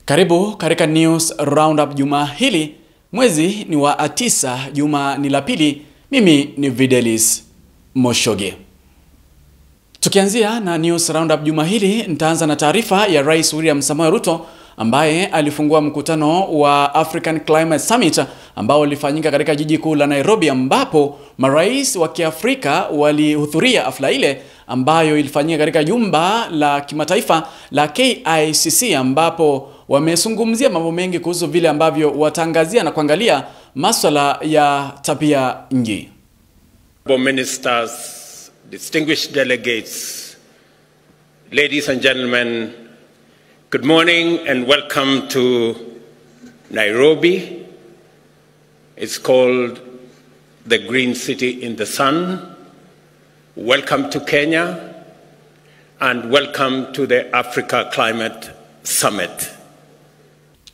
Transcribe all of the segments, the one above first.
Karibu katika News Roundup juma hili. Mwezi ni wa 9, juma ni la pili. Mimi ni Videlis Moshoge. Tukianzia na News Roundup juma hili, nitaanza na taarifa ya Rais William Samoei Ruto ambaye alifungua mkutano wa African Climate Summit ambao ulifanyika katika jiji kuu la Nairobi, ambapo marais wa Kiafrika walihudhuria hafla ile ambayo ilifanyika katika jumba la kimataifa la KICC, ambapo wamezungumzia mambo mengi kuhusu vile ambavyo watangazia na kuangalia masuala ya tabia nchi. Ministers, distinguished delegates, ladies and gentlemen, good morning and welcome to Nairobi. It's called the Green City in the Sun. Welcome to Kenya and welcome to the Africa Climate Summit.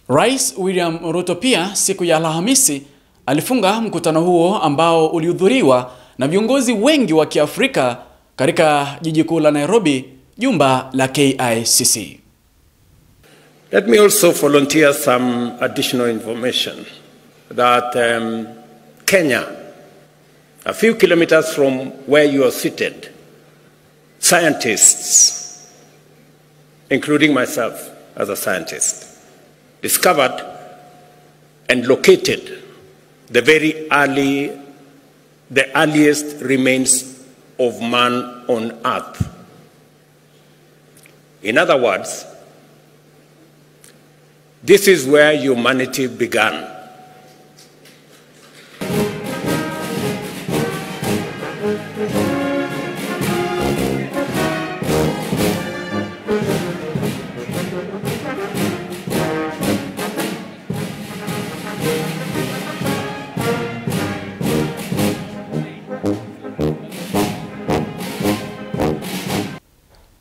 Rais William Ruto pia siku ya Alhamisi alifunga mkutano huo ambao ulihudhuriwa na viongozi wengi wa Kiafrika katika jiji kuu la Nairobi, jumba la KICC. Let me also volunteer some additional information that Kenya, a few kilometers from where you are seated, scientists, including myself as a scientist, discovered and located the very early, the earliest remains of man on earth. In other words, this is where humanity began.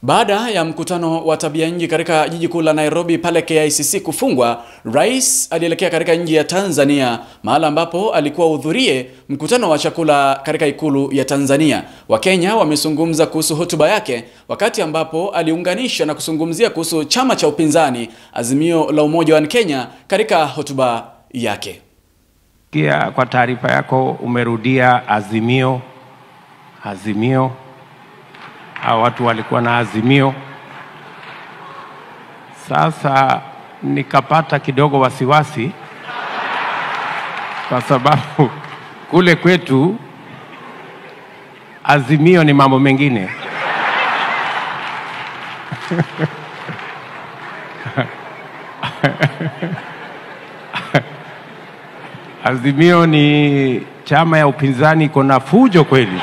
Baada ya mkutano wa tabia nchi katika jiji kuu la Nairobi pale KICC kufungwa, Rais alielekea katika nchi ya Tanzania, mahala ambapo alikuwa hudhurie mkutano wa chakula katika ikulu ya Tanzania. Wakenya wamezungumza kuhusu hotuba yake wakati ambapo aliunganisha na kuzungumzia kuhusu chama cha upinzani Azimio la Umoja wa Kenya katika hotuba yake. Kia, kwa taarifa yako umerudia Azimio, Azimio. Hawa watu walikuwa na azimio. Sasa nikapata kidogo wasiwasi kwa sababu kule kwetu azimio ni mambo mengine. Azimio ni chama ya upinzani, iko na fujo kweli.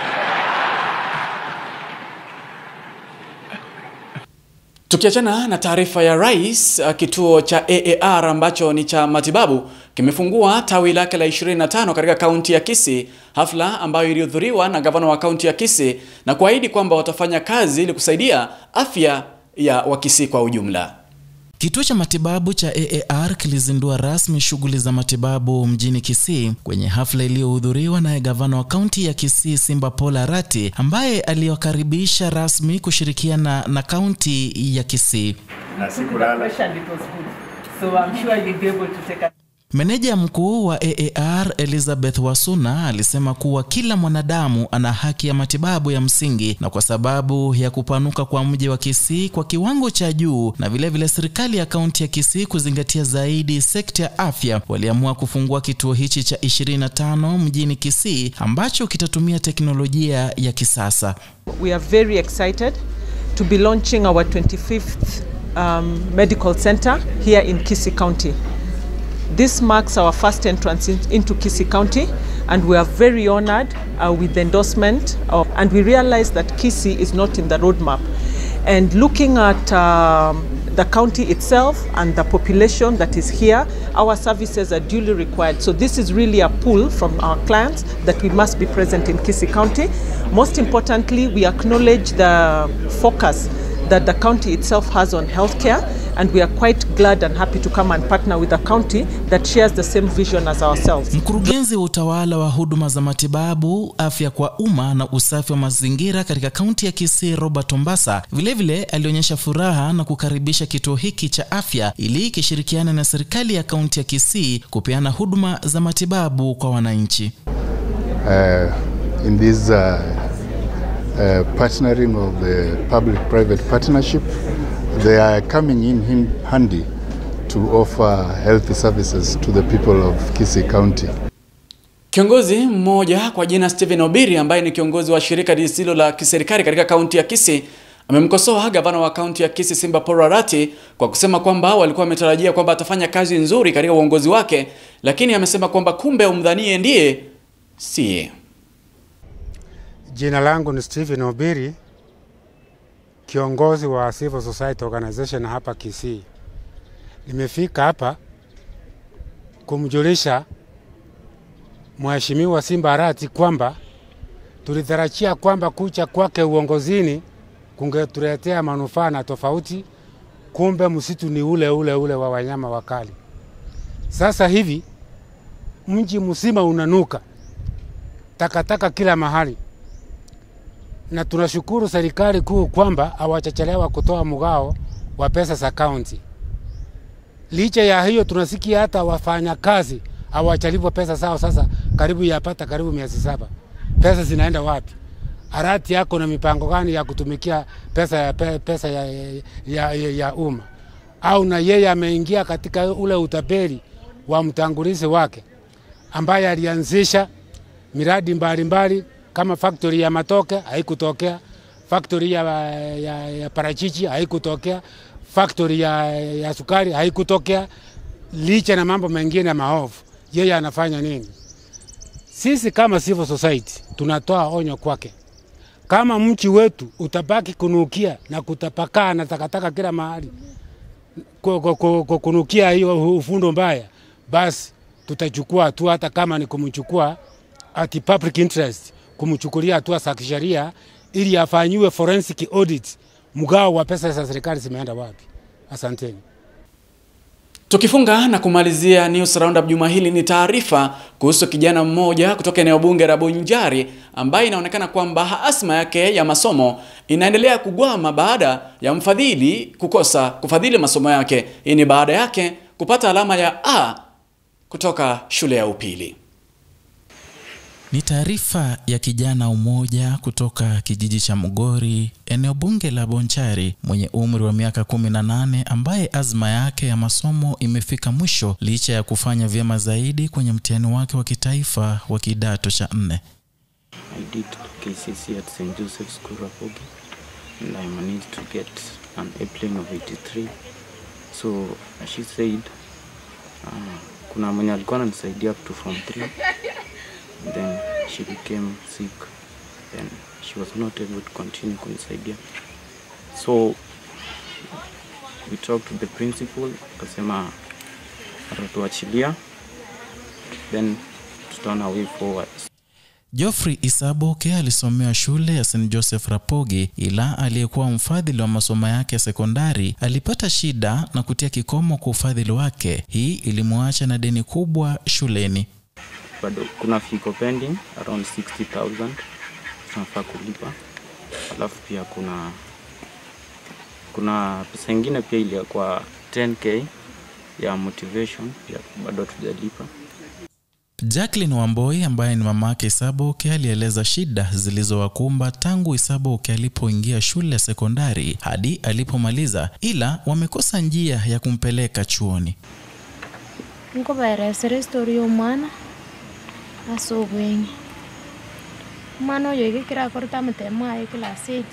Tukiachana na taarifa ya rais, kituo cha AAR ambacho ni cha matibabu kimefungua tawi lake la 25 katika kaunti ya Kisii, hafla ambayo ilihudhuriwa na gavana wa kaunti ya Kisii na kuahidi kwamba watafanya kazi ili kusaidia afya ya Wakisii kwa ujumla. Kituo cha matibabu cha AAR kilizindua rasmi shughuli za matibabu mjini Kisii kwenye hafla iliyohudhuriwa na gavana wa kaunti ya Kisii Simba Paul Arati, ambaye aliwakaribisha rasmi kushirikiana na kaunti ya Kisii. Meneja mkuu wa AAR Elizabeth Wasuna alisema kuwa kila mwanadamu ana haki ya matibabu ya msingi, na kwa sababu ya kupanuka kwa mji wa Kisii kwa kiwango cha juu na vile vile serikali ya kaunti ya Kisii kuzingatia zaidi sekta ya afya, waliamua kufungua kituo hichi cha 25 mjini Kisii ambacho kitatumia teknolojia ya kisasa. We are very excited to be launching our 25th medical center here in Kisii County. This marks our first entrance into Kisii County, and we are very honored with the endorsement, and we realize that Kisii is not in the roadmap. And looking at the county itself and the population that is here, our services are duly required. So this is really a pull from our clients that we must be present in Kisii County. Most importantly, we acknowledge the focus that the county itself has on healthcare, And we are quite glad and happy to come and partner with a county that shares the same vision as ourselves. Mkurugenzi wa utawala wa huduma za matibabu, afya kwa umma na usafi wa mazingira katika kaunti ya Kisii, Robert Ombasa, vilevile alionyesha furaha na kukaribisha kituo hiki cha afya ili kishirikiana na serikali ya kaunti ya Kisii kupeana huduma za matibabu kwa wananchi. In this partnering of the public-private partnership, they are coming in handy to offer health services to the people of Kisii County. Kiongozi mmoja kwa jina Stephen Obiri, ambaye ni kiongozi wa shirika lisilo la kiserikali katika kaunti ya Kisii, amemkosoa gavana wa kaunti ya Kisii Simba Paul Arati kwa kusema kwamba walikuwa wametarajia kwamba atafanya kazi nzuri katika uongozi wake, lakini amesema kwamba kumbe umdhanie ndiye siye. Jina langu ni Stephen Obiri, kiongozi wa Civil Society Organization hapa Kisii. Nimefika hapa kumjulisha Mheshimiwa Simba Arati kwamba tulitarajia kwamba kucha kwake uongozini kungetuletea manufaa na tofauti, kumbe msitu ni ule ule ule wa wanyama wakali. Sasa hivi mji mzima unanuka takataka kila mahali, na tunashukuru serikali kuu kwamba hawachachelewa kutoa mgao wa pesa za county. Licha ya hiyo, tunasikia hata wafanyakazi hawachalipwa pesa zao, sasa karibu yapata karibu miezi 7. Pesa zinaenda wapi? Arati yako na mipango gani ya kutumikia pesa ya umma? Au na yeye ameingia katika ule utapeli wa mtangulizi wake ambaye alianzisha miradi mbalimbali kama factory ya matoke haikutokea, factory ya parachichi haikutokea, factory ya sukari haikutokea, licha na mambo mengine maovu. Yeye anafanya nini? Sisi kama civil society tunatoa onyo kwake. Kama mchi wetu utabaki kunukia na kutapakaa na takataka kila mahali, kunukia hiyo ufundo mbaya, basi tutachukua hatua, hata kama ni kumchukua at public interest, kumchukulia hatua za kisheria ili afanyiwe forensic audit, mgao wa pesa za serikali zimeenda wapi. Asanteni. Tukifunga na kumalizia News Roundup juma hili ni taarifa kuhusu kijana mmoja kutoka eneo bunge la Bonjari ambaye inaonekana kwamba asma yake ya masomo inaendelea kugwama baada ya mfadhili kukosa kufadhili masomo yake. Hii ni baada yake kupata alama ya A kutoka shule ya upili. Ni taarifa ya kijana mmoja kutoka kijiji cha Mugori, eneo bunge la Bonchari, mwenye umri wa miaka 18 ambaye azma yake ya masomo imefika mwisho licha ya kufanya vyema zaidi kwenye mtihani wake wa kitaifa wa kidato cha 4. I did KCSE at St. Joseph School Rapogi and I managed to get an A plane of 83. So she said kuna mwenye alikuwa ananisaidia up to form 3. Then she became sick, then she was not able to continue kunisaidia. So we talked to the principal, akasema atatuachilia, then tutaona way forward. Geoffrey Isaboke alisomea shule ya St. Joseph Rapogi, ila aliyekuwa mfadhili wa masomo yake ya sekondari alipata shida na kutia kikomo kwa ufadhili wake. Hii ilimuacha na deni kubwa shuleni. Bado kuna fee pending around 60,000 tunafaa kulipa. Alafu pia kuna pesa nyingine pia ile kwa 10k ya motivation pia bado hatujalipa. Jacqueline Wamboi ambaye ni mamake Isaboke alieleza shida zilizowakumba tangu Isaboke alipoingia shule sekondari hadi alipomaliza, ila wamekosa njia ya kumpeleka chuoni. Niko baeresere story yo mwana asobwengi. Mwana oyo ikira korta mtema aye class 8.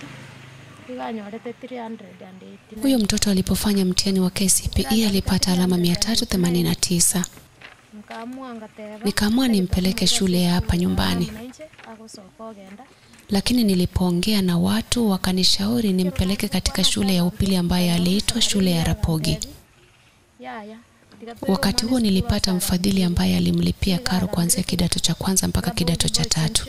Huyo mtoto alipofanya mtihani wa KCPE alipata alama 389. Nikaamua nimpeleke shule ya hapa nyumbani. Lakini nilipoongea na watu wakanishauri nimpeleke katika shule ya upili ambaye aliitwa shule ya Rapogi. Wakati huo nilipata mfadhili ambaye alimlipia karo kuanzia kidato cha kwanza mpaka kidato cha tatu.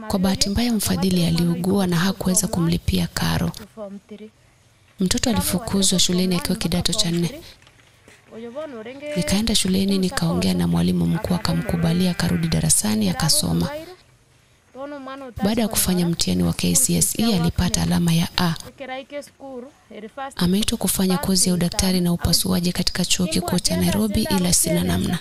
Kwa bahati mbaya mfadhili aliugua na hakuweza kumlipia karo. Mtoto alifukuzwa shuleni akiwa kidato cha 4. Nikaenda shuleni nikaongea na mwalimu mkuu, akamkubalia akarudi darasani akasoma. Baada ya kufanya mtihani wa KCSE alipata alama ya A. Ameitwa kufanya kozi ya udaktari na upasuaji katika chuo kikuu cha Nairobi, ila sina namna.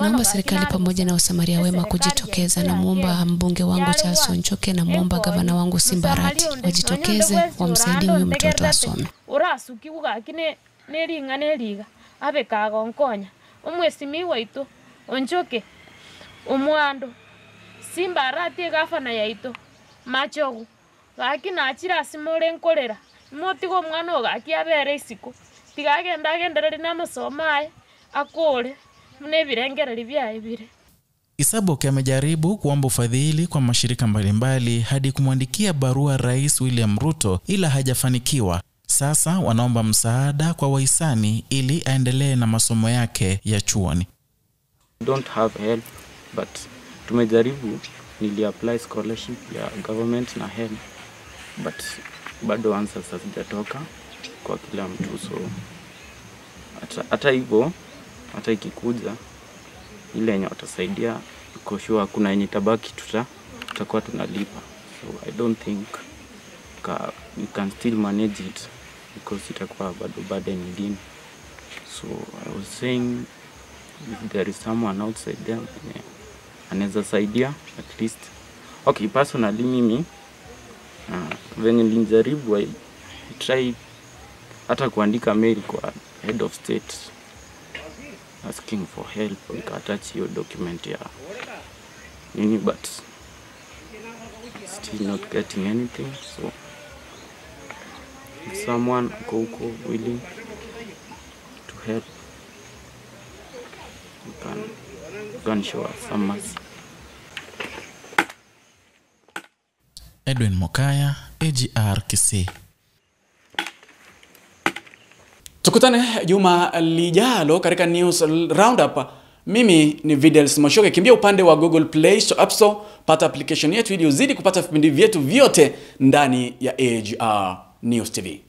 Naomba serikali pamoja na wasamaria wema kujitokeza. Namuomba mbunge wangu Charles Onchoke, namuomba gavana wangu Simba Arati wajitokeze wamsaidie huyu mtoto asome. Omwando Simba Arati gavana yaito machogu gaki nachira simore nkorera motigo mwana gaki abere isiko tigagenda agenderere n'amasomo aye akore mune byaye bire. Isaboke amejaribu kuomba ufadhili kwa mashirika mbalimbali hadi kumwandikia barua Rais William Ruto, ila hajafanikiwa. Sasa wanaomba msaada kwa wahisani ili aendelee na masomo yake ya chuoni. Don't have help, but tumejaribu, nili apply scholarship ya government na help, but bado answers hazijatoka kwa kila mtu. So hata hivyo, hata ikikuja ile yenye watasaidia, kwa sure kuna yenye tabaki tutakuwa tunalipa. So I don't think we can still manage it because itakuwa bado burden nyingine. So I was saying if there is someone outside there anaweza saidia at least. Okay, personally mimi venye nilijaribu, I try hata kuandika mail kwa head of state asking for help, nika attach hiyo document ya nini, but still not getting anything. So if someone ako huko willing to help, you can show us some mercy. Edwin Mokaya, AGR Kisii. Tukutane juma lijalo katika News Roundup. Mimi ni Videls Moshoke. Kimbia upande wa Google Play Store, App Store, pata application yetu ili uzidi kupata vipindi vyetu vyote ndani ya AGR News TV.